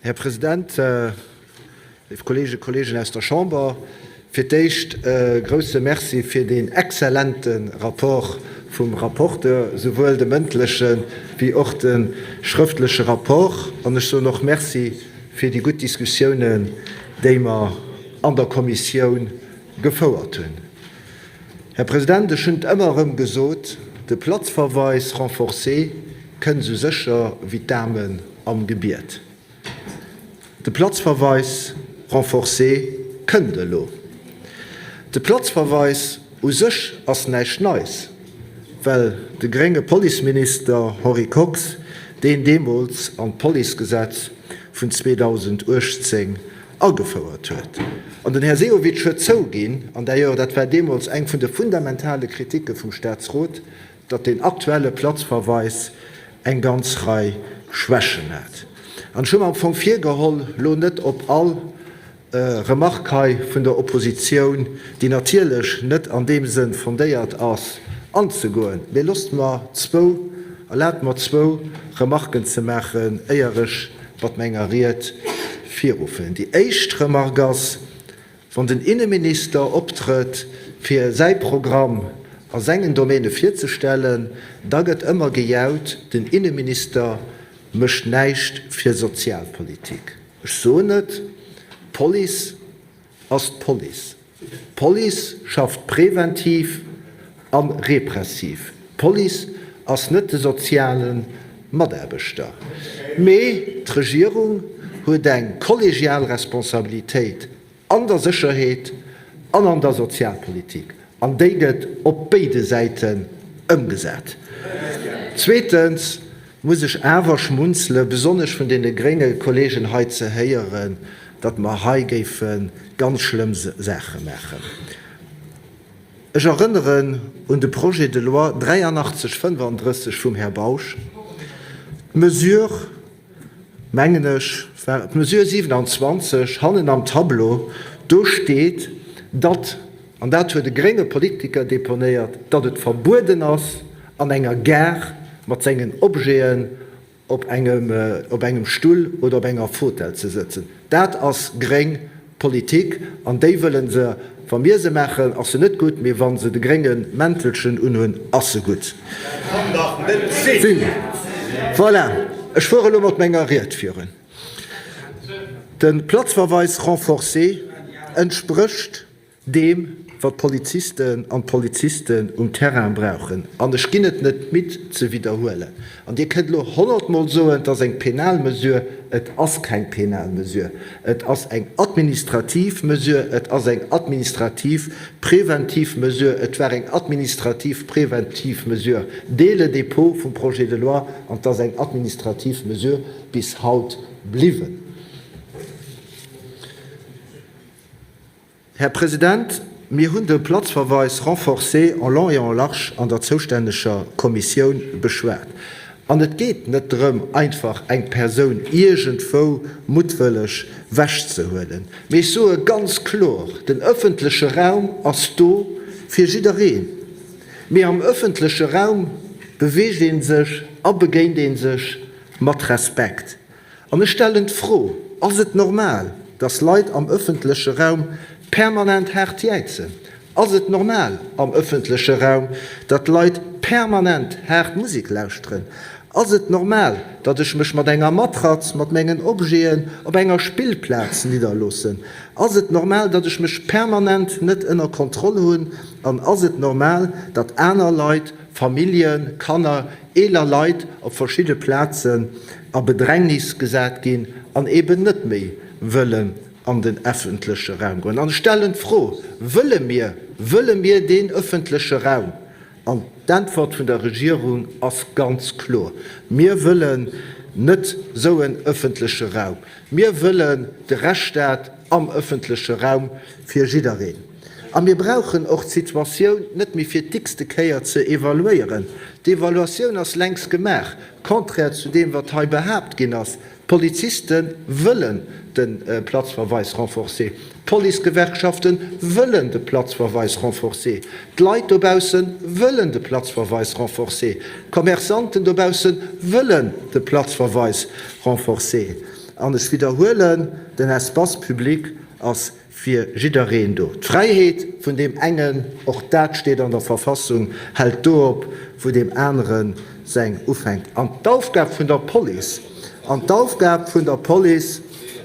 Här President, léif Kolleegen, Kolleegen aus der Chamber, fir d'éischt e grouse Merci fir deen exzellente Rapport vum Rapporteur, souwuel de mëndleche wéi och de schrëftleche Rapport. An ech soen och Merci fir déi gutt Diskussiounen, déi mer an der Kommissioun gefouert hunn. Här President, ech hunn et ëmmer erëm gesot, de Platzverweis renforcé kënnt esou sécher wéi d'Amen am Gebiet. De Platzverweis renforcé kënnt elo. De Platzverweis u sech ass näischt Neis, well de grénge Policeminister Henri Kox deen deemools an d'Policegesetz vun 2018 agefouert huet. An den Här Sehovic huet zouginn, an d'ailleurs dat war deemools eng vun de fundamentale Kritike vum Statsrot, datt deen aktuelle Platzverweis eng ganz Rei Schwächen hat. An ech hu mer am Fong virgeholl, lo net op all Remark hei vun der Oppositioun, déi natierlech net an deem Sënn fondéiert ass, anzegoen, mee loosst mer zwou, erlaabt mer zwou Remarken ze maachen, éier ech mat menger Ried virufueren. Déi éischt Remark ass, Wann den Inneminister optrëtt, fir säi Programm a sengen Domäne virzestellen, da gëtt ëmmer gejaut, den Inneminister mécht näischt fir Sozialpolitik. Ech soen et, d'Police ass d'Police. D'Police schafft präventiv a repressiv. D'Police ass net de soziale Mataarbechter. Mee d'Regierung huet eng kollegial Responsabilitéit an der Sécherheet an an der Sozialpolitik. An déi gëtt op béide Säiten ëmgesat. Zweetens muss ech awer schmunzele, besonnesch vun deene grénge Kollegen hei ze héieren, datt mer hei géife ganz schlëmm Saache maachen. Ech erënneren un de Projet de loi 8335 vum Här Bausch, d'Mesure, mengen ech, war et d'Mesure 27 hannen am Tableau, do steet, datt, an dat huet e grénge Politiker deponéiert, datt et verbueden ass, an enger Gare mat sengen Objeten op engem op engem Stull oder op enger Fautel ze sëtzen. Dat ass gréng Politik an déi wëlle se. Wa mir se maachen, ass se net gutt, mee wa se de grénge Mäntelchen unhunn, ass se gutt. Dat kann dach net sinn! Voilà, ech fuere elo mat menger Ried virun. De Platzverweis renforcé entsprécht Deem, wat d'Polizisten an d'Polizisten um Terrain brauchen, an ech ginn et net midd ze widderhuelen, an Dir kënnt elo honnertmol soen, et ass eng penal Mesure, et ass keng penal Mesure, et ass eng administrativ Mesure, et ass eng administrativ preventiv Mesure, et war eng administrativ preventiv Mesure dès le dépôt vum Projet de loi an et ass eng administrativ Mesure bis haut bliwwen. Här President, mir hunn de Platzverweis renforcé en long et en large an der zoustänneger Kommissioun beschwat. An et geet net drëm, einfach eng Persoun iergendwou muttwëlleg wechzehuelen. Mee ech soe ganz kloer, Den ëffentleche Raum ass do fir jiddereen. Mee am ëffentleche Raum beweegt ee sech a begéint ee sech mat Respekt. An ech stellen d'Fro, Ass et normal, dass Leit am ëffentleche Raum permanent haart jäizen? Ass et normal am ëffentleche Raum, datt Leit permanent haart Musek lauschteren? Ass et normal, datt ech mech mat enger Matratz, mat mengen Objeten op enger Spillplaz nidderloossen? Ass et normal, datt ech mech permanent net ënner Kontroll hunn? An ass et normal, datt aner Leit, Familljen, Kanner, eeler Leit op verschidde Plazen a Bedrängnis gesat ginn an eben net méi wëllen an den effentleche Raum goen. An ech stellen d'Fro, Wëlle mir, wëlle mir deen öffentleche Raum? An d'Äntwert vun der Regierung ass ganz kloer, Mir wëllen net esou en öffentleche Raum. Mir wëllen de Rechtsstaat am öffentleche Raum fir jiddereen. A mir brauchen och d'Situatioun net méi fir d'x-te Kéier ze evaluéieren. D'Evaluatioun ass längst gemaach, contraire zu deem, wat hei behaapt ginn ass. D'Poliziste wëllen de Platzverweis renforcé, d'Policegewerkschafte wëllen de Platzverweis renforcé, d'Leit dobausse wëllen de Platzverweis renforcé, d'Commerçanten dobausse wëllen de Platzverweis renforcé. An ech widderhuelen, Den Espace public ass fir jiddereen do. D'Fräiheet vun deem engen, och dat steet an der Verfassung, hält do op, wou deem anere seng ufänkt. An d'Aufgab vun der Police, an d'Aufgab vun der Police,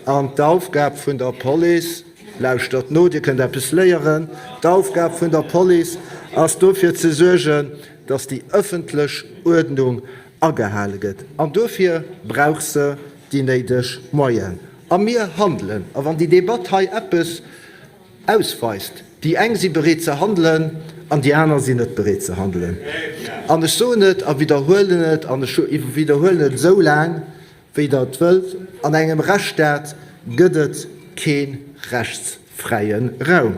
an d'Aufgab vun der Police, lauschtert no, Dir kënnt eppes léieren, d'Aufgab vun der Police ass dofir ze suergen, dass déi ëffentlech Uerdnung agehale gëtt. An dofir brauch se déi néideg Moyenen. A mir handelen. A wann déi Debatt hei eppes ausweist, déi eng si bereet ze handelen an déi aner sinn net bereet ze handelen. An ech soen et a widderhuelen et an ech widderhuelen et esou laang, wéi Der et wëllt, An engem Rechtsstaat gëtt et kee rechtsfräie Raum.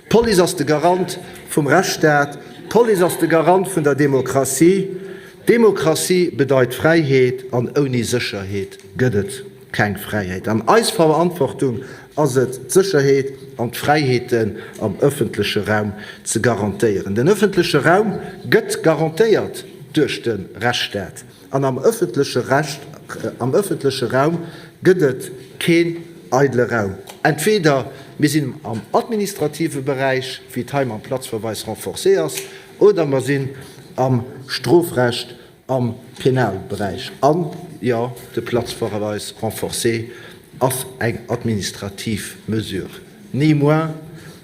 D'Police ass de Garant vum Rechtsstaat. D'Police ass de Garant vun der Demokratie. Demokratie bedeit Fräiheet an ouni Sécherheet gëtt et keng Fräiheet. An eis Verantwortung ass et, d'Sécherheet an d'Fräiheeten am ëffentleche Raum ze garantéieren. Den ëffentleche Raum gëtt garantéiert duerch de Rechtsstaat. An am ëffentleche Recht, am ëffentleche Raum gëtt et keen eidele Raum. Entweder mir sinn am administrative Beräich, wéi et hei mam Platzverweis renforcé ass, oder mer sinn am Strofrecht, am Penalberäich. An, jo, de Platzverweis renforcé ass eng administrativ Mesure. Ni moins,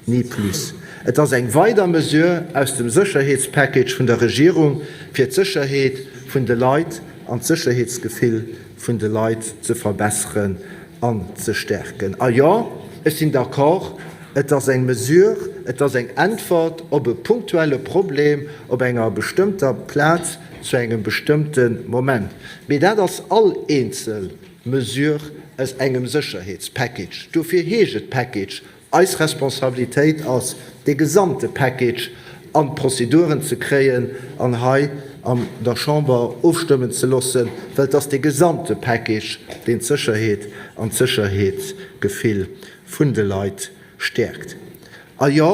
ni plus. Et ass eng weider Mesure aus dem Sécherheetspackage vun der Regierung, fir d'Sécherheet vun de Leit an d'Sécherheetsgefill vun de Leit ze verbesseren an ze stärken. A jo, ech sinn d'accord, et ass eng Mesure, et ass eng Äntwert op e punktuelle Problem op enger bestëmmter Plaz zu engem bestëmmte Moment. Mee dat ass all eenzel Mesure aus engem Sécherheetspackage. Dofir heescht et Package. Eis Responsabilitéit ass, dee gesamte Package an d'Prozeduren ze kréien an hei an der Chamber ofstëmmen ze loossen, well et ass dee gesamte Package, deen d'Sécherheet an d'Sécherheetsgefill vun de Leit stäerkt. A jo,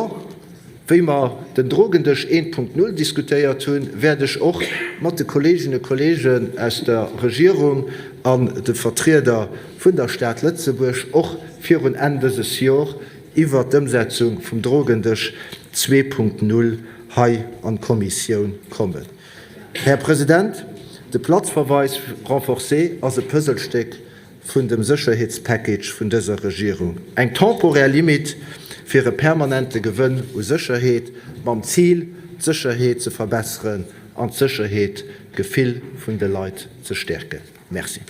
wéi mer den Drogendësch 1.0 diskutéiert hunn, wäert ech och mat de Kolleeginnen a Kolleegen aus der Regierung an de Vertrieder vun der Stad Lëtzebuerg och virun Enn dëses Jor iwwert d'Ëmsetzung vum Drogendësch 2.0 hei an d'Kommissioun kommen. Här President, de Platzverweis renforcé ass e Puzzlestéck vun dem Sécherheetspackage vun dëser Regierung, eng temporär Limite fir e permanente Gewënn u Sécherheet, mam Zil, d'Sécherheet ze verbesseren an d'Sécherheetgefill vun de Leit ze stäerken. Merci.